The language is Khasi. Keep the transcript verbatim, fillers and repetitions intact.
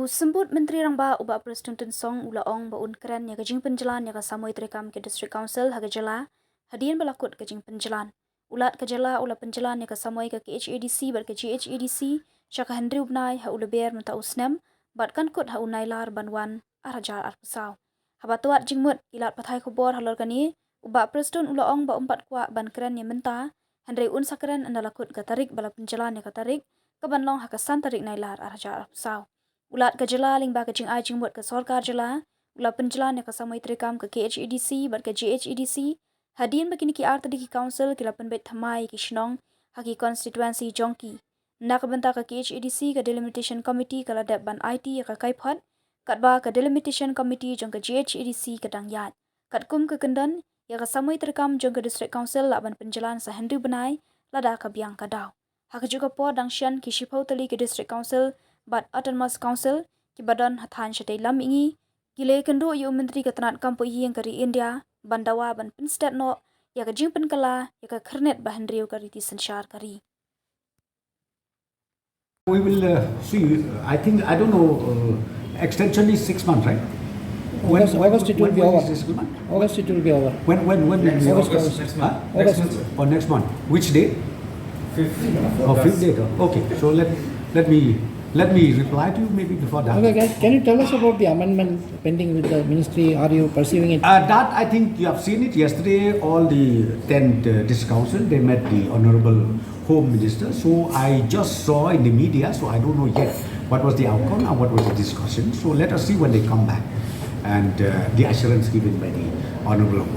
U Symbud Myntri Rangbah u Bah Prestone Tynsong u la ong ba un kren ïa ka jingpynjlan ïa ka samoi treikam ka District Council ha ka jylla hadien ba la kut ka jingpynjlan. U Lat ka jylla u la pynjlan ïa ka samoi ka K H A D C bad ka G H A D C sha ka hynriew bnai ha u Lber mynta u snem bad kan kut ha u Nailar ban wan ar hajar arphew saw. Haba tuat jingmut ki lad pathai khubor halor kane, u Bah Prestone u la ong ba um pat kwah ban kren ïa mynta, hynrei un sa kren ynda la kut ka tarik ba la pynjlan ïa ka tarik, ka ban long ha ka san tarik Nailar ar hajar arphew saw. U Lat ka jylla lyngba ka jingai jingmut ka sorkar jylla u la pynjlan ïa ka samoi treikam ka K H A D C bad ka G H A D C hadien ba kine ki artylli ki council ki la pynbeit thymmai ïa ki shnong ha ki constituency jong ki. Na ka bynta ka K H A D C, ka Delimitation Committee ka la dep ban aiti ïa ka kaiphod, katba ka Delimitation Committee jong ka G H A D C ka dang ïaid. Katkum ka kyndon, ïa ka samoi treikam jong ka District Council lah ban pynjlan sa hynriew bnai lada ka biang ka daw. Ha kajuh ka por dang shen ki shiphew tylli ki District Council bad Autonomous Council kiba don ha thaiñ shatei lam mihngi ki la ïakynduh ïa u Myntri ka tnat kam pohiing ka ri India ban dawa ban pynstet noh ïa ka jingpynkylla ïa ka khyrnit ba hynriew ka riti synshar ka ri. We will uh, see. I think, I don't know, uh, extension is six months, right? When, August, when, August it will when, be when over. Is this month? August it will be over. When, when, when will be August, August. Next month. Huh? August. Next month. Or next month? Which day? Fifth. Oh, fifth day. Okay. So let, let me, let me reply to you maybe before that. Okay, can, can you tell us about the amendment pending with the ministry? Are you pursuing it? Uh, that, I think you have seen it yesterday. All the ten uh, district council, they met the Honorable Home Minister. So I just saw in the media, so I don't know yet what was the outcome and what was the discussion. So let us see when they come back and uh, the assurance given by the Honorable Home